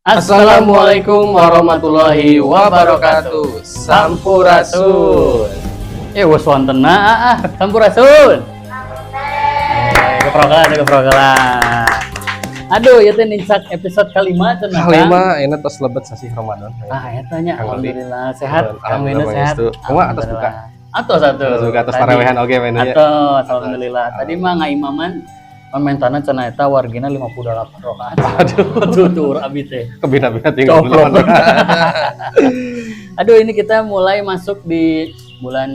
Assalamualaikum warahmatullahi wabarakatuh. Sampurasun. Eh, wes wonten ah, sampurasun. Eh, keprogelan, keprogelan. Aduh, ieu teh nincak episode kelima cenah, Kang. Kalima, ini tos lebet sasih Ramadan. Ah, eta nya. Kang Odi. Alhamdulillah sehat. Kang Wino Alhamdulillah, sehat. pangestu. Kumaha atos buka? Atos atuh. Terus buka atos Tadi- tarawehan oge mainnya. Atos, alhamdulillah. Tadi mah ngaimaman pan mentana cenah eta wargina 58 rakaat. Aduh, Tutur abi teh. Kebina-bina tinggal. Coplok. Aduh, ini kita mulai masuk di bulan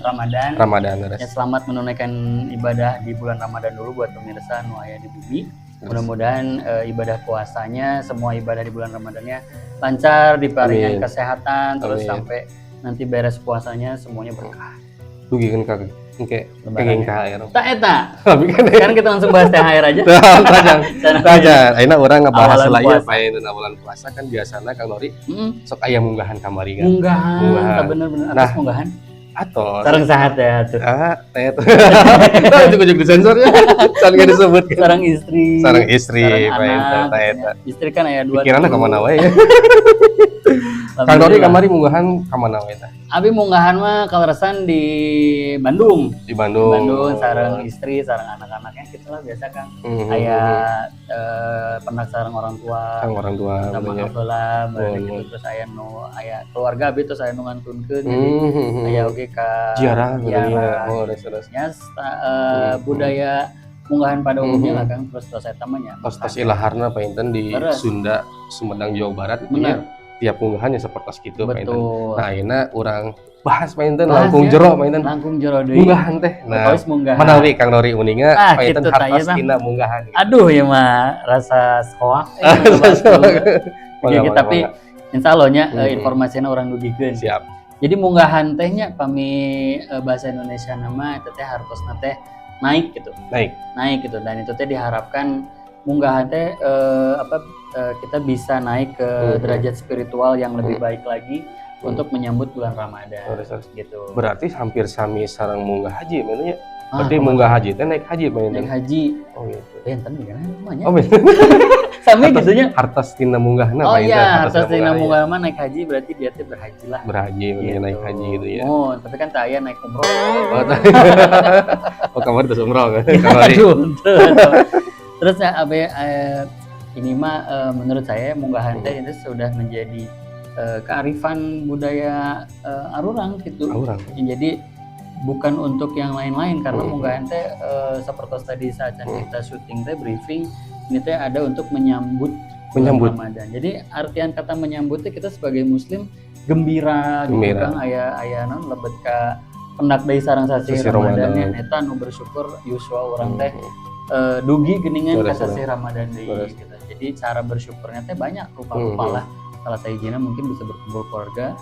Ramadan. Ramadan Ya, terus. selamat menunaikan ibadah di bulan Ramadan dulu buat pemirsa nu aya di bumi. Mudah-mudahan ibadah puasanya, semua ibadah di bulan Ramadannya lancar, diparingan Amin. kesehatan, terus Amin. sampai nanti beres puasanya semuanya berkah. Dugikeun ka engke Lebaran kenging ya. THR. Tah eta. Tapi kan Sekarang kita langsung bahas THR aja. Tajang. Tajang. Ayeuna urang ngebahas Awalan lah ieu puasa. Paeun awalan puasa kan biasana Kang Nori sok aya munggahan kamari kan. Munggahan, Munggahan. tah bener-bener atas Nah. munggahan. Atos. Sareng sahat ya tuh. Ah, tet. Nah, ujuk-ujuk disensor ya. Can gak disebut kan. Sareng istri. Sareng istri, sareng paeun anak. teh eta. Istri kan aya dua. Pikiranna tuh. ka mana wae ya. Kang Nori Alhamdulillah. kamari munggahan ka mana wae tah? Abi munggahan mah kaleresan di Bandung. Di Bandung. Bandung sareng istri, sareng anak-anaknya gitu lah biasa, Kang. Aya pernah sareng orang tua. Sareng orang tua. Minta benernya. maaf lah, Oh, gitu. iya. Terus aya nu aya keluarga abi, terus aya nu ngantunkeun, jadi aya oge ka Ziarah gitu ya. ziarah. Oh, terus terus. Ya, budaya munggahan pada umumnya lah, Kang, terus terus eta mah nya. Tos-tos ilaharna painten di Leres. Sunda, Sumedang, Jawa Barat itu ya. Tiap munggahannya seperti gitu painten. Betul. Nah, ayeuna urang bahas painten Bahas langkung ya. jero painten. Langkung jero deui. Munggahan teh. Nah, Pokoknya munggahan. Menawi Kang Nori uninga Ah, painten gitu, tah, hartos ieu mah. tina munggahan. Aduh ya mah rasa soak. Rasa soak. Oke, Mangga, tapi mangga. insya Allah nya informasinya urang dugikeun. Siap. Jadi munggahan teh nya pami bahasa Indonesia nama itu teh hartosna teh naik gitu. Naik. Naik gitu, dan itu teh diharapkan munggahan teh apa kita bisa naik ke derajat spiritual yang lebih baik lagi untuk menyambut bulan Ramadan Terus, terus. Gitu. Berarti hampir sami sareng munggah haji namanya. Ah, Berarti kumaha? Munggah haji teh naik haji mainnya. Naik haji. Oh gitu. Enten gimana namanya? Oh bener. Sami gitu nya. Hartos tina munggahna Oh mainten, iya, hartos tina munggahna. Munggah mah naik haji, berarti dia teh berhaji lah. Berhaji, bener, Gitu. naik haji gitu ya. Oh, tapi kan tak aya naik umroh. Oh, oh kamar terus umroh kan. Kamar. Aduh, henteu. Terus ya, abe ini mah menurut saya munggahan teh itu sudah menjadi kearifan budaya arurang gitu. Urang. Jadi bukan untuk yang lain-lain karena munggahan teh seperti tadi saat kita syuting teh briefing ini teh ada untuk menyambut bulan Menyambut. Ramadan. Jadi artian kata menyambut teh kita sebagai muslim gembira, gitu Gembira. kan, aya aya naon lebet ka pendak deui sareng sasih Sasih Ramadan Ramadan. nya eta nu bersyukur yuswa urang teh dugi geuningan ka sasih Ramadan deui gitu. Jadi cara bersyukurnya teh banyak rupa-rupa lah. Salah sahijina mungkin bisa berkumpul keluarga,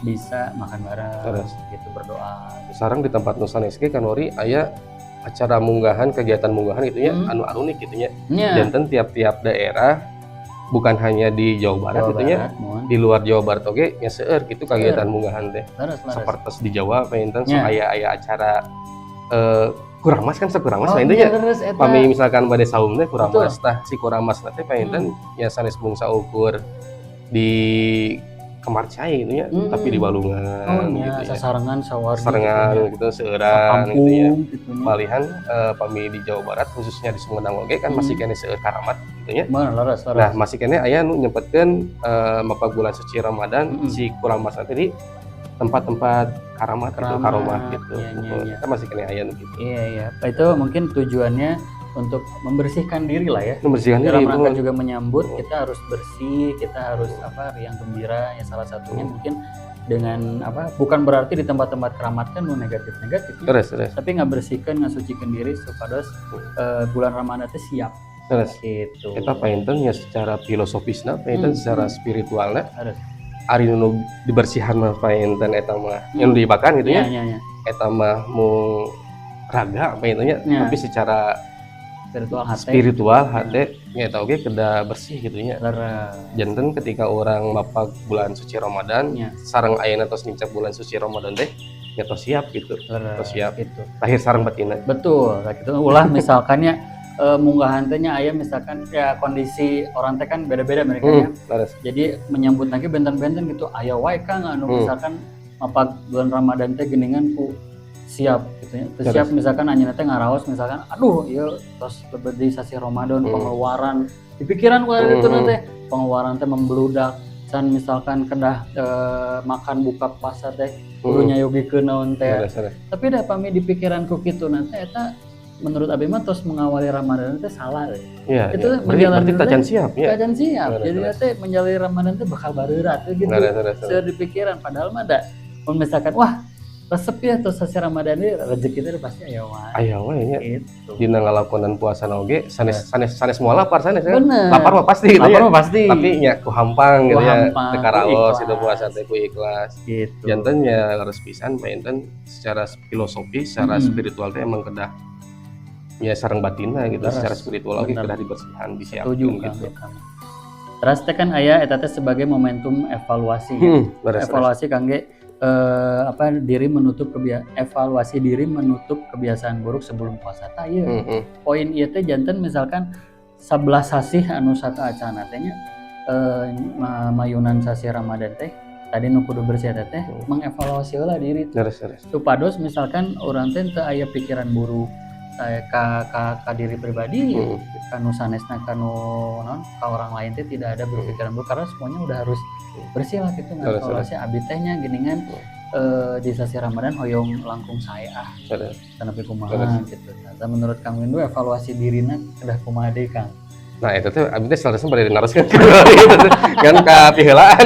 bisa makan bareng, gitu, berdoa. Gitu. Sareng di tempat nu sanes ge kan Nori aya acara munggahan, kegiatan munggahan gitu ya, anu arunik gitu nya. Janten tiap-tiap daerah, bukan hanya di Jawa Barat Jawa gitu nya, Barat, mohon. Di luar Jawa Barat oge nya seueur gitu kegiatan munggahan teh. Leres, leres. Sapertos di Jawa painten sok aya aya acara kuramas kan, sok kuramas Oh, painten iya, nya. Leres, eta. Pami misalkan bade saum teh kuramas tah, si kuramas teh painten nya sanes mung saukur di Kemarcai gitu ya, tapi di Walungan Oh iya, gitu ya. Sasarengan sawargi Sarengan gitu ya. gitu, seueuran gitu ya. Sakampung gitu nya. Malihan pami di Jawa Barat, khususnya di Sumedang oge kan masih keneh seueur karamat gitu ya. Bener, leres, leres. Nah, masih keneh aya nu nyempetkeun mapag bulan suci Ramadan si kuramas teh di tempat-tempat karamat gitu, Keramat, karomah gitu. iya. Kita masih keneh aya nu gitu. Iya. Itu mungkin tujuannya untuk membersihkan diri lah ya. Membersihkan Dalam diri, rangka betul. juga menyambut, kita harus bersih, kita harus apa riang gembira ya, salah satunya mungkin dengan apa, bukan berarti di tempat-tempat keramat kan nu negatif-negatif ya. Terus, terus, Tapi ngabersihkan, ngasucikan diri supados bulan Ramadan itu siap gitu. Kita painten ya secara filosofisna, painten secara spiritualna Harus. Ari nu dibersihan mah painten eta mah yang dibakan gitu ya. Iya. Eta mah mung raga painten nya, tapi secara Spiritual hati. Spiritual hate nya eta oge kedah bersih gitu nya. Leres. Janten ketika orang mapag bulan suci Ramadan sareng ayeuna tos nincak bulan suci Ramadan teh ya tos siap gitu. Leres. Tos siap. Gitu. Lahir sareng batinna. Betul, kayak gitu. Ulah misalkannya Munggahan teh nya aya misalkan ya kondisi orang teh kan beda-beda mereka nya. Jadi menyambut lagi benten-benten gitu. Aya wae Kang anu misalkan mapak bulan Ramadan teh geuningan ku siap gitu ya. Teu siap misalkan anjeunna teh ngaraos misalkan aduh ieu tos lebet deui sasih Ramadan pengeluaran di pikiran ku itu teh pengeluaran teh membludak can misalkan kedah makan buka puasa teh kudu nyayogikeun naon teh. Tapi da pami di pikiranku kitu nanti eta menurut abi mah tos mengawali Ramadan teh salah euy. Iya, itu iya. Berarti tacan siap ya. Tacan siap. Jadi teh menjalani Ramadan teh bakal bareurat gitu. Seueur di pikiran padahal mah da mun misalkan wah resep ya tos sasih Ramadan ieu rezeki teh pasti aya wae. Aya wae nya. Gitu. Dina ngalakonan puasa oge sanes sanes sanes moal lapar sanes ya. Lapar mah pasti gitu lapar ya. Mah pasti. Tapi nya ku hampang gitu ya. Teu karaos itu puasa teh ku ikhlas. Gitu. Janten nya leres pisan panginten secara filosofi, secara spiritual teh emang kedah ya sareng batinna gitu, secara spiritual oge kedah dibersihan, disiapkeun gitu. Terus teh kan aya eta teh sebagai momentum evaluasi. Evaluasi kangge apa diri menutup evaluasi diri menutup kebiasaan buruk sebelum puasa tah ieu. Poin ieu teh janten misalkan 11 sasih anu sateuacana teh nya mayunan sasih Ramadan teh tadi nu kudu bersih teh mengevaluasi heula diri. Supados misalkan urang teh teu aya pikiran buruk saya ka diri pribadi, kanu sanesna kanu non ka orang lain teh tidak ada berpikiran buruk karena semuanya udah harus bersih lah gitu. Ngevaluasi abi teh nya geuningan di sasih Ramadan hoyong langkung sae ah. Tanapi kumaha gitu. Nah, menurut Kang Windu evaluasi dirina kedah kumaha deui Kang? Nah, itu teh abi teh salarasna bade naroskeun kan ka piheulaan.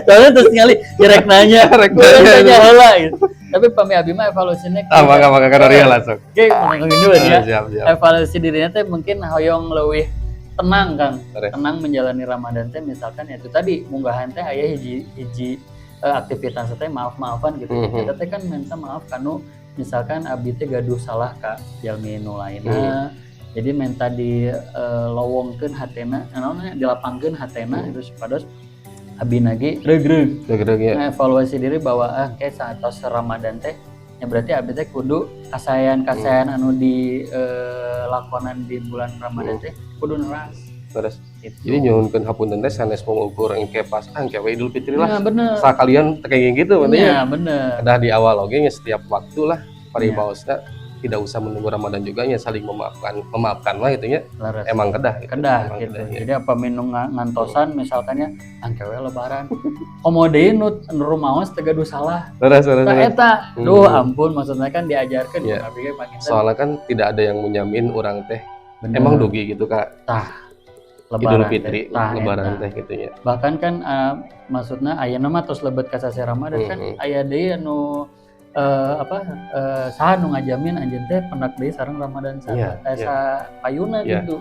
Soalnya terus ningali direk nanya, rek nanya heula gitu. Tapi pami abi mah evaluasinya mangga ka Ria langsung. Oke, Kang Windu ya. Siap. Evaluasi dirinya teh mungkin hoyong leuwih tenang Kang. Tenang menjalani Ramadan teh misalkan ya itu tadi munggahan teh aya hiji aktivitas teh maaf-maafan gitu. Kita teh kan minta maaf kanu misalkan abi teh gaduh salah ka jalmi nu lainna. Jadi minta di lowongkeun hatena, naon dilapangkeun hatena itu supados abi nage reug-reug. Reug-reug ya. Nah, evaluasi diri bahwa kayak saat tos Ramadan teh ya berarti abi teh kudu kasayan-kasayan anu di lakonan di bulan Ramadan teh kudu neras. Terus. Gitu. Jadi nyuhunkeun hapunten teh sanes mengukur engke pas engke we Idul Fitri lah. Nah, bener. Sakalian teh kayak gitu berarti ya. Bener. Kedah di awal oge nya setiap waktu lah paribaosna tidak usah menunggu Ramadan juga ya saling memaafkan lah gitu ya. Emang kedah gitu. Kedah gitu. Kedah, ya. Jadi apa minum ngantosan misalkannya angke we lebaran. Komo deui nu rumaos teu gaduh salah. Terus. Eta, duh ampun maksudnya kan diajarkeun ya. Ku abi ge panginten. Soalnya kan tidak ada yang menjamin urang teh. Bener. Emang dugi gitu Kak. Tah. Idul Fitri, lebaran teh gitu ya. Bahkan kan maksudnya ayeuna mah tos lebet ka sasih Ramadan kan aya deui anu saha nu ngajamin anjeun teh pendak deui sareng Ramadan sa payuna gitu.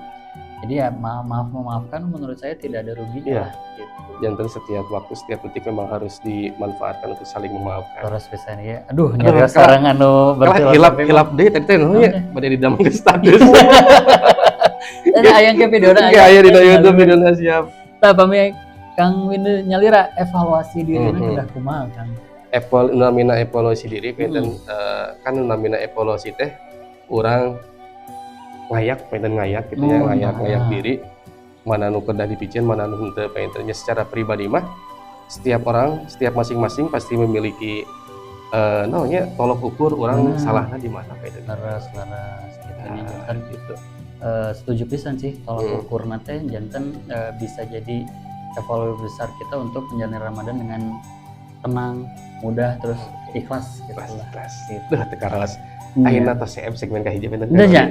Jadi ya maaf memaafkan menurut saya tidak ada ruginya lah gitu. Janten setiap waktu setiap detik memang harus dimanfaatkan untuk saling memaafkan. Terus pisan ya. Aduh, nyari sareng anu berfilosofi. Hilap deui tadi teh nya bade didamel ke status. Ada aya ke videona aya di YouTube videona siap. Tah pami Kang Windu nyalira evaluasi dirina kedah kumaha Kang? Namina evaluasi diri panginten kan namina evaluasi teh urang ngayak panginten ngayak gitu ya, ngayak diri mana nu kedah dipicen mana nu henteu panginten nya. Secara pribadi mah setiap orang setiap masing-masing pasti memiliki naonnya tolok ukur urang salahna di mana panginten. Leres gitu kan gitu. Setuju pisan sih tolok ukurna teh janten bisa jadi evaluasi besar kita untuk menjalani Ramadan dengan tenang, mudah, terus ikhlas gitu lah. Ikhlas. Duh, teu karaos. Ayeuna tos CM segmen kahiji benten. Teu nya.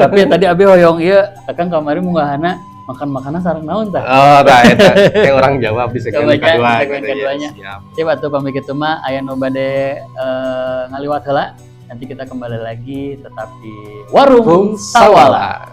Tapi ya tadi abi hoyong ieu akang kamari munggahana makan makanan sareng naon tah? Oh, tah eta. Kayak orang jawab di segmen kedua. Segmen keduanya. Siap atuh pamit kitu mah aya nu bade ngaliwat heula. Nanti kita kembali lagi tetap di Warung Sawala.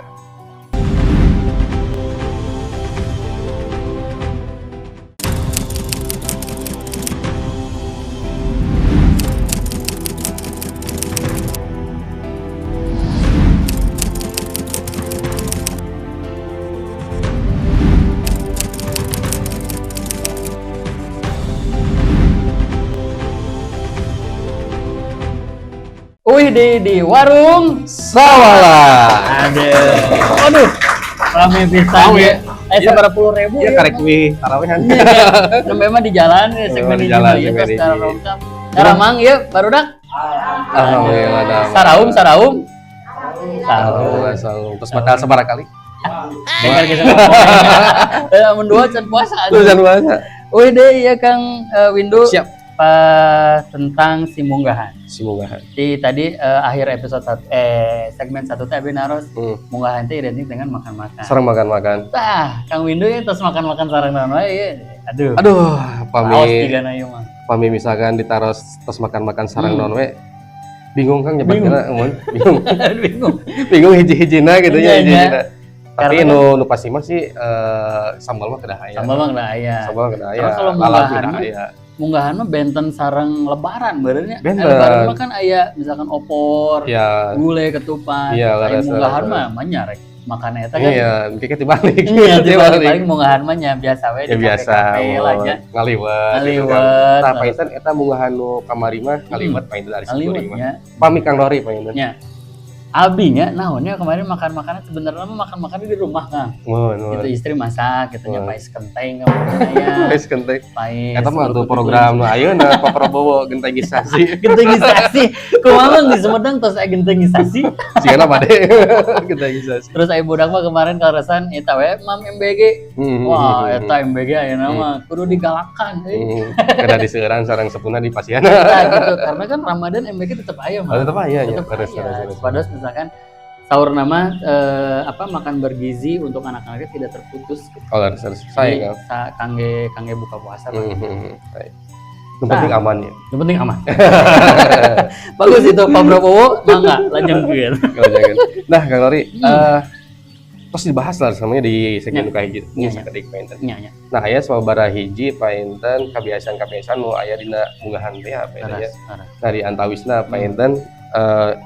Uih di warung Sawala. Aduh. Aduh. Rame pisan Rame. ya. Eh, Iya. sabaraha puluh ribu Iya, ya. karek wih tarawehan. Nembe mah di jalan ya, segmen Di hiji jalan, mah ieu segmen tos hiji. tarongkap. Daramang ieu barudak. Alhamdulillah damang. Saraum saraum. Saraum. Alhamdulillah saum. Terus batal sabaraha kali? Dengar geus ngomong. Eh, amun dua can puasa. Terus jangan puasa. Uih deh ya Kang Windu. Siap. Pas tentang si munggahan. Si munggahan. Di tadi akhir episode 1 segmen 1 teh abi naros munggahan teh identik dengan makan-makan. Sareng makan-makan. Tah, Kang Windu ya terus makan-makan sareng naon wae ya. Aduh. Aduh, Laos pami jigana ieu mah. Pami misalkan ditaros terus makan-makan sareng naon we, bingung Kang Bingung. nyebutna mun bingung. Bingung. Bingung hiji-hijina gitu Iya, ya, iya. hiji-hijina. Tapi Karena nu nu pasti mah sih sambal mah kedah aya. Sambal mah kedah aya. Sambal kedah aya. Karena kalau Lalap munggahan kedah mah aya. Munggahan mah benten sareng lebaran benernya. Benten. Lebaran mah kan aya misalkan opor, Ya, gulai, ketupat. Iya, Aya leres, munggahan leres. mah mah nyarek makan eta kan. Iya, nanti dibalik. Iya, dibalik paling munggahan mah nya biasa we Ya di biasa, kafe-kafe lah nya. ngaliwet. Gitu kan. Ngaliwet. Nah, painten eta munggahan nu kamari mah ngaliwet painten ari Ngaliwet kuring mah. nya. Pami Kang Lori painten. Nya. Abi nya naonnya kemarin makan-makanan sebenarnya mah makan-makannya di rumah Kang. Mun, mun. Itu istri masak gitu nya, Mun. pais kenteng aya. Pais kenteng. Pais. Eta mah tuh program nu ayeuna Pak Prabowo gentengisasi. Gentengisasi. Kumaha mah di Sumedang tos aya gentengisasi. Sigana bade gentengisasi. Terus aya budak mah kemarin kaleresan eta we mam MBG. Wah, eta MBG ayeuna mah kudu digalakan euy. Kada diseueuran sareng sepuhna di pasian. Nah, gitu. Karena kan Ramadan MBG tetap aya mah. Oh, tetep aya nya. Tetep Leres, aya. leres, leres. Padahal misalkan sahur nama apa makan bergizi untuk anak-anaknya tidak terputus gitu. Oh, leres, leres. Saya Jadi, Kang. kangge kangge buka puasa lah. Baik. Yang penting aman ya. Yang penting aman. Bagus itu Pak Prabowo, mangga lanjutkeun. Kalau jangan. Nah, Kang Lori, terus dibahas lah samanya di segmen Ya. nu kahiji. Ya, ya. Sakedik painten. Nya nya. Nah, aya sababaraha hiji painten kebiasaan-kebiasaan nu aya dina munggahan teh apa ya. Leres, leres. Nah, di antawisna painten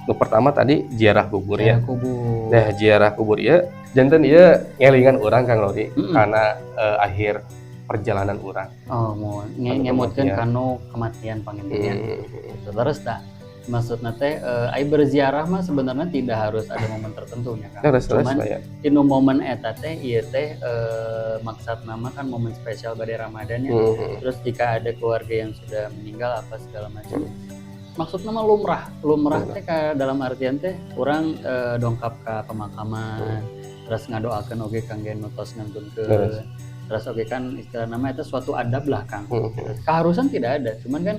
nu pertama tadi ziarah kubur ya. Ziarah kubur. Nah, ziarah kubur ieu janten ieu ngelingan urang Kang Lori karena akhir perjalanan urang. Oh, mau Kanu ngemutkeun kematian. kanu kematian panginten. Gitu. Terus dah maksudna teh ai berziarah mah sebenarnya tidak harus ada momen tertentu nya Kang. Terus terus Cuman lah ya. dinu momen eta teh ieu teh maksudna mah kan momen spesial pada Ramadan ya. Terus jika ada keluarga yang sudah meninggal apa segala macam. Maksudna mah lumrah, lumrah teh ka dalam artian teh urang dongkap ka pemakaman, terus ngadoakeun oge kangge nu tos ngantunkeun. Terus. Terus oge kan istilah nama itu suatu adab lah Kang. Keharusan tidak ada, cuman kan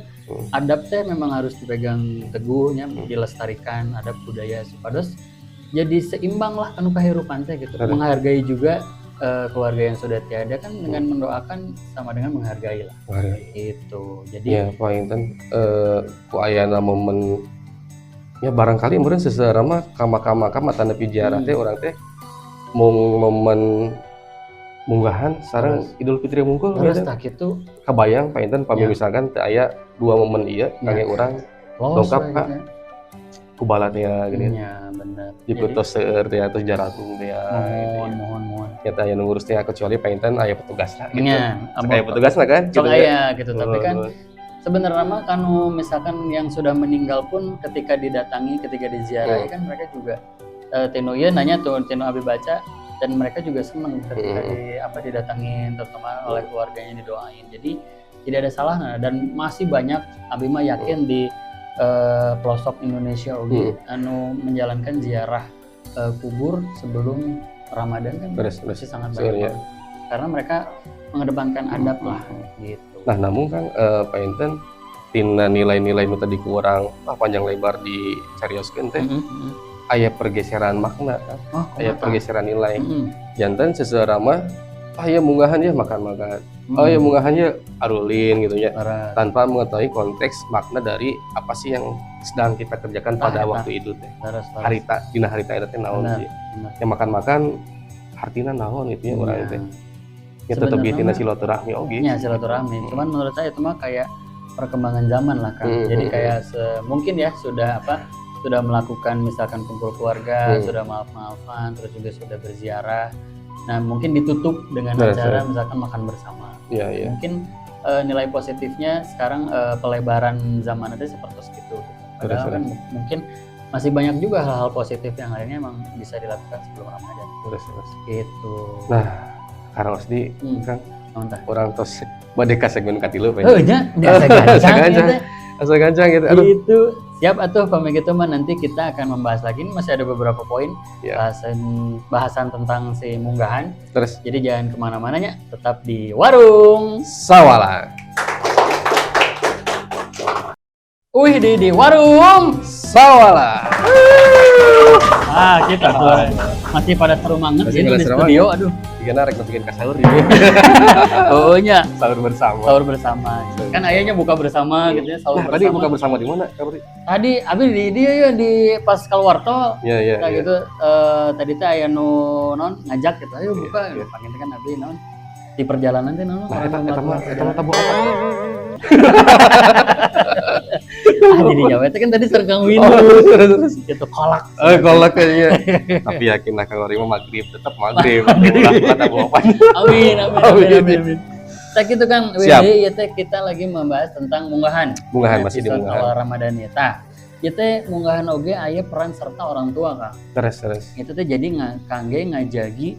adab teh memang harus dipegang teguhnya, dilestarikan adab budaya supados jadi seimbang lah kanu kahirupan teh gitu. Terus. Menghargai juga keluarga yang sudah tiada kan dengan mendoakan sama dengan menghargai lah. Menghargai. Gitu. Jadi Ya, painten ku ayana momen ya barangkali meureun seseueur mah ka makam-makam atanapi ziarah teh urang teh mung momen munggahan sareng Idul Fitri wungkul terus gitu. tak gitu. Kabayang painten pami misalkan teu aya dua momen ieu kangge urang Los dongkap we ka gitu ya. kubala teh gini. Iya, bener. Di tos seueur teh tos jaratung teh Jadi, gitu mohon ya. mohon mohon. Nyata aya nu ngurus teh kecuali painten aya petugasna gitu. Nya, Sok aya petugasna kan Sok gitu ya. aya gitu, tapi kan Nuhun. sebenarnya mah kanu misalkan yang sudah meninggal pun ketika didatangi, ketika diziarahi kan mereka juga tinu ieu nanya tuh tinu abi baca dan mereka juga seneng ketika di apa didatangin terutama oleh keluarganya didoain. Jadi tidak ada salahnya dan masih banyak abi mah yakin di pelosok Indonesia oge anu menjalankan ziarah kubur sebelum Ramadan kan Terus, terus. masih sangat Seueur, banyak ya. banget. Karena mereka mengedepankan adab lah gitu. Nah, namun kan painten tina nilai-nilai nu tadi ku urang panjang lebar dicarioskeun teh aya pergeseran makna kan? Oh, Aya kumaha? pergeseran nilai. Janten seseueur mah ah ya munggahan ya makan-makan. Oh ya munggahan ya arulin gitu ya. Leres. Tanpa mengetahui konteks makna dari apa sih yang sedang kita kerjakan Tah, pada eta. waktu itu teh. Leres, leres. Harita dina harita eta teh naon Benar, sih. benar. Yang makan-makan hartina naon gitu ya urang Iya. teh. Ya tetep Sebenarnya tina mah- silaturahmi oge. Ya, silaturahmi. Cuman menurut saya itu mah kayak perkembangan zaman lah Kang. Jadi kayak mungkin ya sudah apa sudah melakukan misalkan kumpul keluarga, sudah maaf-maafan, terus juga sudah berziarah. Nah, mungkin ditutup dengan acara misalkan makan bersama. Iya. Mungkin nilai positifnya sekarang pelebaran zaman itu seperti itu gitu. Padahal kan mungkin masih banyak juga hal-hal positif yang lainnya emang bisa dilakukan sebelum Ramadan. Terus terus. Gitu. Nah, Kang Rosdi, Kang, urang tos bade ka segmen katilu. Heuh nya, asa gancang. Asa gancang gitu. Aduh. Gitu. Siap atuh pamit gitu mah, nanti kita akan membahas lagi. Ini masih ada beberapa poin ya, bahasan tentang si munggahan. Terus. Jadi jangan kemana-mananya, tetap di Warung Sawala. Wih, di Warung Sawala. Ah, kita tuh masih pada seru banget gitu di studio. Aduh. Tiga rek bikin ka sahur ini. Oh nya. Sahur bersama. Sahur bersama. Kan ayahnya buka bersama gitu ya, sahur nah, bersama. Tadi buka bersama di mana? Tadi abi di dia ya di pas keluar tol. Iya, iya. Kayak gitu tadi teh aya nu non ngajak gitu, ayo buka. Iya. Panggil kan abi non di perjalanan teh non. Nah, eta mah tabu apa? Ah, jadi Jawa itu kan tadi sergang Windu. Oh, gitu kolak. Oh, kolak kayaknya. Tapi yakin lah kalau Rima maghrib tetap maghrib. Ulah tabu apa. Amin amin amin amin. Amin. Nah, gitu Kang WD ya teh kita lagi membahas tentang munggahan. Munggahan masih di munggahan. Awal Ramadan ya tah. Ieu teh munggahan oge aya peran serta orang tua Kang. Terus terus. Itu teh jadi kangge ngajagi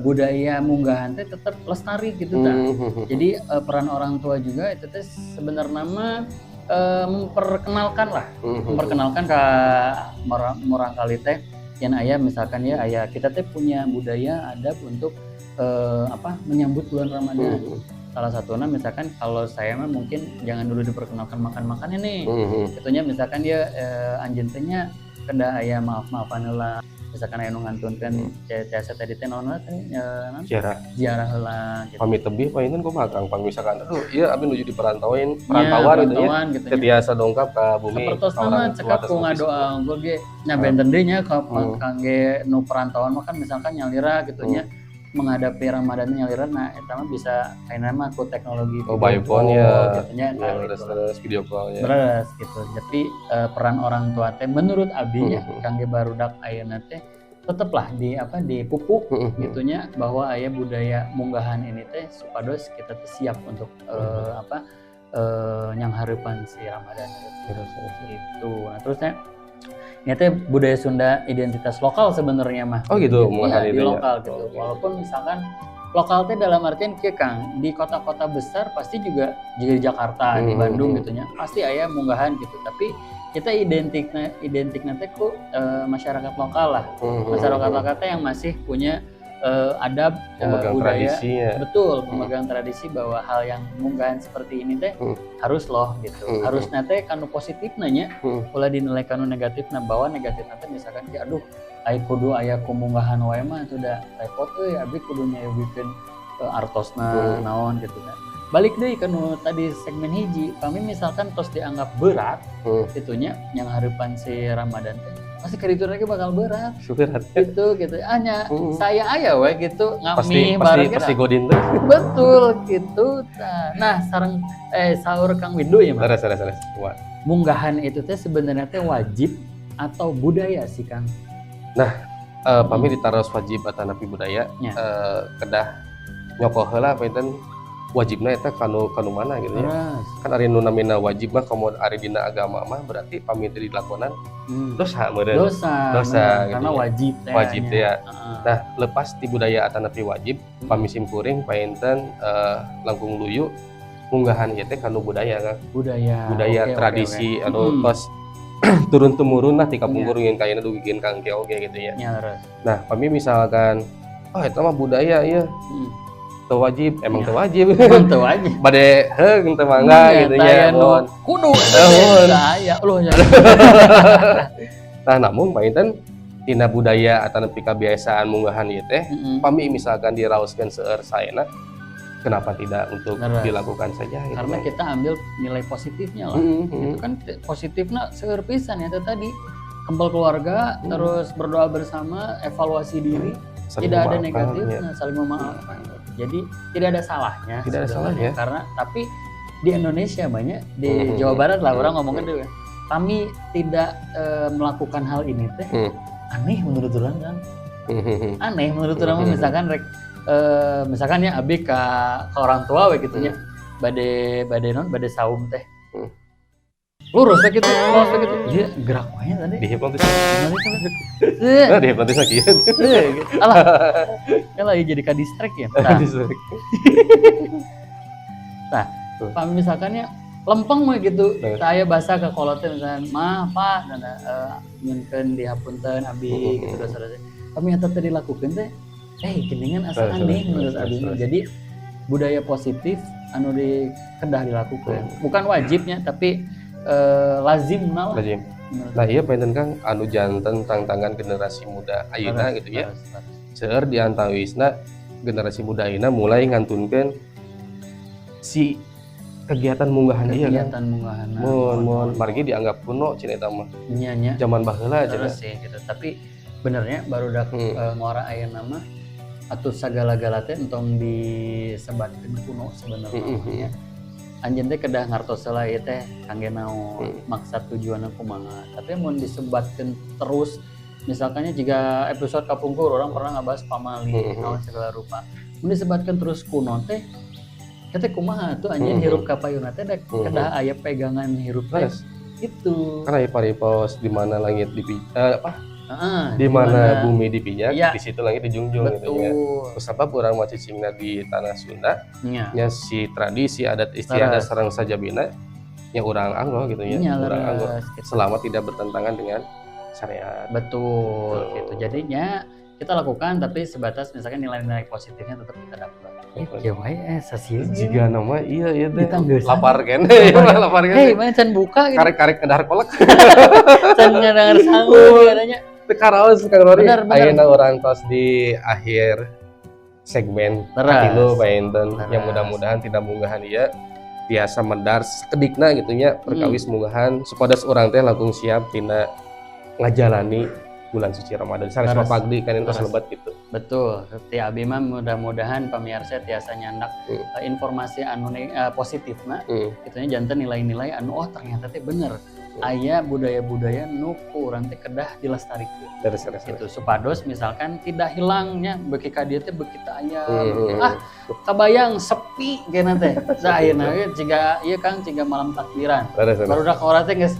budaya munggahan teh tetap lestari gitu tah. Jadi peran orang tua juga itu teh sebenarnya mah memperkenalkan lah, memperkenalkan ke murangkali teh yang ayah misalkan ya ayah kita teh punya budaya adab untuk menyambut bulan Ramadan. Salah satunya misalkan kalau saya mah mungkin jangan dulu diperkenalkan makan-makannya nih. Itunya misalkan dia anjeun teh nya kedah aya maaf-maafan heula. Misalkan aya nu ngantunkeun jasa tadi teh naon teh ziarah heula gitu. Pamit tebih painten kumaha Kang pang misalkan aduh ieu abi nuju di perantauan gitu nya. Teu dongkap ka bumi. Sapertosna mah cekap ku ngadoa unggul ge nya benten deui nya ka kangge nu perantauan mah kan misalkan nyalira gitu nya menghadapi Ramadan nyalira, nah eta mah bisa ayeuna mah ku teknologi by phone ya gitu nya, ya, terus video call ya. Terus gitu. Jadi peran orang tua teh menurut abi nya kangge barudak ayeuna teh teteplah di dipupuk gitunya bahwa aya budaya munggahan ini teh supados kita teh siap untuk nyanghareupan si Ramadan gitu. Nah, terusnya ini teh budaya Sunda identitas lokal sebenarnya mah. Oh gitu, ya, di lokal gitu. Okay. Walaupun misalkan lokal teh dalam artian kieu Kang, di kota-kota besar pasti juga di Jakarta, di Bandung gitu nya, pasti aya munggahan gitu. Tapi kita identikna teh ku masyarakat lokal lah. Masyarakat lokal teh yang masih punya adab budaya, tradisinya. Betul, memegang tradisi bahwa hal yang munggahan seperti ini teh harus loh gitu. Harusnya teh kanu positifna nya, ulah dinilai kanu negatifna, bahwa negatifna teh misalkan ki aduh ai kudu aya kumunggahan wae mah itu udah repot euy, abi kudu nyayogikeun artosna naon gitu kan. Balik deui kanu tadi segmen hiji, kami misalkan tos dianggap berat itunya yang harapan si Ramadan teh pasti keritur lagi bakal berat. Berat. Gitu gitu. Hanya saya aya we gitu ngami bareng pasti godin tuh. Betul gitu. Nah, sareng sahur Kang Windu ya, Mas. Terus. Munggahan itu teh sebenarnya teh wajib atau budaya sih, Kang? Nah, pami ditaros wajib atanapi budaya, ya. Kedah nyokoh heula panten wajibna eta kanu mana gitu ya. Kan ari nu namina wajib mah komo ari dina agama mah berarti pami teu dilakonan dosa meureun. Dosa gitu karena ya. Wajib teh. Wajib teh ya. Nah, lepas ti budaya atanapi wajib, pami simkuring painten langkung luyu munggahan ieu teh kanu budaya kan. Budaya. Budaya okay, tradisi okay. Anu tos turun temurun lah ti kapungkur ngin kayana dugikeun ka engke oge gitu ya. Ya, terus. Nah, pami misalkan oh eta mah budaya ieu. Teu wajib, emang teu wajib. Emang teu wajib. Bade heung teu mangga gitu nya. Kudu aya loh nya. Nah, namun painten tina budaya atanapi kebiasaan munggahan ieu teh, pami misalkan diraoskeun seueur saena, kenapa tidak untuk dilakukan saja gitu. Karena kita ambil nilai positifnya lah. Itu kan positifna seueur pisan ya tadi. Kempel keluarga, terus berdoa bersama, evaluasi diri. Saling tidak ada negatifnya, ya. Saling memaafkan. Jadi tidak ada salahnya. Tidak ada salahnya. Karena tapi di Indonesia banyak di Jawa Barat lah orang ngomongnya juga. Kami tidak melakukan hal ini teh. Aneh menurut orang kan. Aneh menurut orang misalkan rek misalkan ya abi ke orang tua we gitu nya. Bade saum teh. Lurus we gitu, lurus we gitu. Iya, gerak wae tadi. Dihipnotis. Gimana itu? Eh, Nah, dihipnotis lagi. eh, gitu. Alah. Ya lah, jadi ka distract ya. Nah, tah, Tuh. Pak, misalkannya lempeng mah gitu. Nah. Saya bahasa ke kolot teh misalkan, "Mah, Pak, dan nyuhunkeun dihapunten abi," gitu dosa-dosa. Tapi eta teh dilakukeun teh geuningan asa aneh menurut abi mah. Jadi budaya positif anu di kedah dilakukan. Bukan wajibnya, tapi lazimna lah. Lazim. Menurut Nah, iya, panginten Kang, anu janten tantangan generasi muda ayeuna gitu ya. Leres, leres. Seueur di antawisna generasi muda ayeuna mulai ngantunkeun si kegiatan munggahan ieu kan. Kegiatan munggahan. Mun mun margi dianggap kuno cenah eta mah. Nya nya. Zaman baheula cenah. Terus sih gitu. Tapi benernya baru ngora ayeuna mah atau sagala-gala teh entong disebatkeun kuno sebenarnya ya. Anjeun teh kedah ngartos heula ieu teh kangge naon, maksad tujuanna kumaha. Tapi mun disebatkeun terus, misalkannya jika episode kapungkur urang pernah ngabahas pamali, naon segala rupa. Mun disebatkeun terus kuno teh, teh kumaha tuh anjeun hirup ka payuna teh da kedah aya pegangan hirup teh itu. Karena ya paripos di mana langit apa? Heeh, Di mana bumi dipijak, di situ langit dijunjung gitu ya. Sebab urang mah cicingna di tanah Sunda, nya si tradisi adat istiadat sareng sajabina nya urang anggo gitu ya, urang anggo gitu. Selama tidak bertentangan dengan syariat. Betul, Betul. Gitu. Jadinya kita lakukan, tapi sebatas misalkan nilai-nilai positifnya tetap kita dapat. Betul. Ya wae sasieun. Jiga nama iya teh. Ditanggesan. Lapar kan. Iya, lapar kan. Hei, mana can buka gitu. Karek-karek kedahar kolak. Can ngadangar sangu katanya. Teu karaos Kang Rory. Benar, benar. Ayeuna urang tos di akhir segmen katilu panginten yang mudah-mudahan tidak munggahan ieu tiasa medar sekedikna gitu nya perkawis munggahan supados urang teh langkung siap tina ngajalani bulan suci Ramadan. Sanes mapagdi kan entos lebat gitu. Betul. Ti abi mah mudah-mudahan pamirsa tiasa nyandak informasi anu positifna itunya janten nilai-nilai anu oh ternyata teh bener aya budaya-budaya nu ku urang teh kedah dilestarikeun Leres leres. Gitu, supados misalkan tidak hilangnya, beuki ka dieu teh beuki teu aya, ah kabayang sepi kena teh. Sa ayeuna ge jiga ieu Kang, jiga malam takbiran Leres leres. Barudak urang teh geus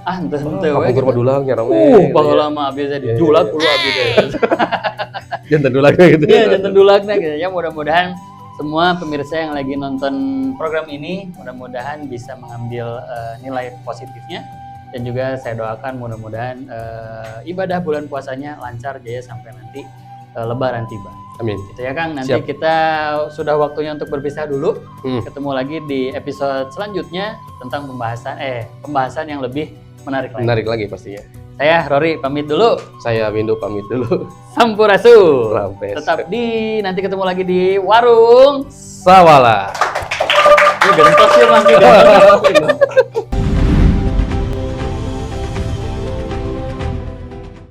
ah henteu henteu we Kapungkur gitu. mah dulang nya rame. Uh, baheula mah abi teh dijulag kudu abi teh. Janten dulang gitu. Iya, janten dulagna gitu ya. Mudah-mudahan semua pemirsa yang lagi nonton program ini mudah-mudahan bisa mengambil nilai positifnya dan juga saya doakan mudah-mudahan ibadah bulan puasanya lancar jaya sampai nanti Lebaran tiba. Amin. Gitu ya Kang. Nanti Siap. Kita sudah waktunya untuk berpisah dulu. Ketemu lagi di episode selanjutnya tentang pembahasan yang lebih menarik lagi. Menarik lagi pastinya. Saya Rory pamit dulu. Saya Windu pamit dulu. Sampurasun. Rampes. Tetap di nanti ketemu lagi di Warung Sawala. Ini gentos ya, Mang. Gentos.